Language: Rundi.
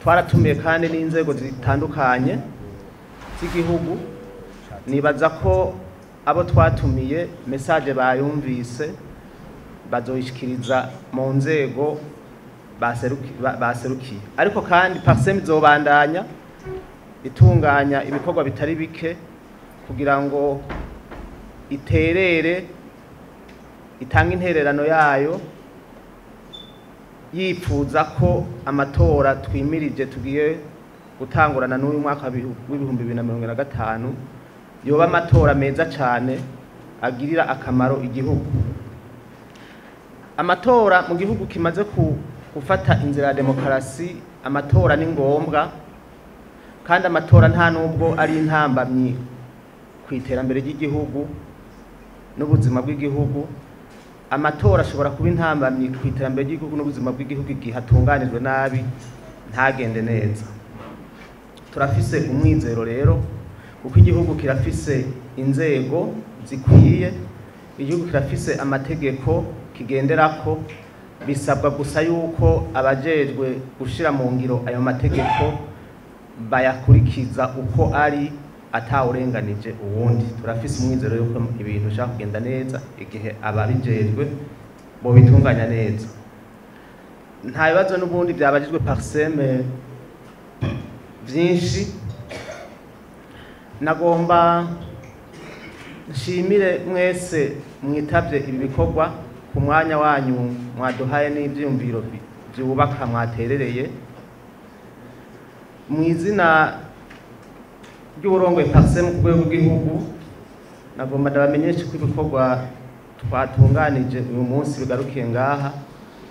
Twaratumiye kandi n'inzego zitandukanye z'igihugu. Nibaza ko abo twatumiye message bayumvise, bazoyishikiriza mu nzego baserukiye. Ariko kandi PARCEM izobandanya itunganya ibikorwa bitari bike kugira ngo iterere, itange intererano yayo, yipfuza ko amatora twimirije tugiye gutangurana n'uyu mwaka w'2025 yoba amatora meza cane agirira akamaro igihugu. Amatora mu gihugu kimaze gufata inzira ya demokarasi, amatora ni ngombwa, kandi amatora nta nubwo ari intambamyi ku iterambere ry'igihugu n'ubuzima bw'igihugu. Amatora ashobora kuba intambamyi ku iterambere ry'igihugu n'ubuzima bw'igihugu igihe atunganijwe nabi, ntagende neza. Turafise umwizero rero, kuko igihugu kirafise inzego zikwiye, igihugu kirafise amategeko kigenderako. Bisabwa gusa yuko abajejwe gushira mu ngiro ayo mategeko bayakurikiza uko ari, atawurenganije uwundi. Turafise umwizero yuko ibintu bishobora kugenda neza igihe ababijejwe bobitunganya neza. Nta bibazo n'ubundi byabajijwe PARCEM vyinshi. Nagomba nshimire mwese mwitavye ibi bikorwa ku mwanya wanyu mwaduhaye n'ivyiyumviro vyubaka mwaterereye. Mu izina ry'uburongoye PARCEM ku rwego rw'igihugu, nagomba ndabamenyeshe ko ibikorwa twatunganije uyu munsi bigarukiye ngaha.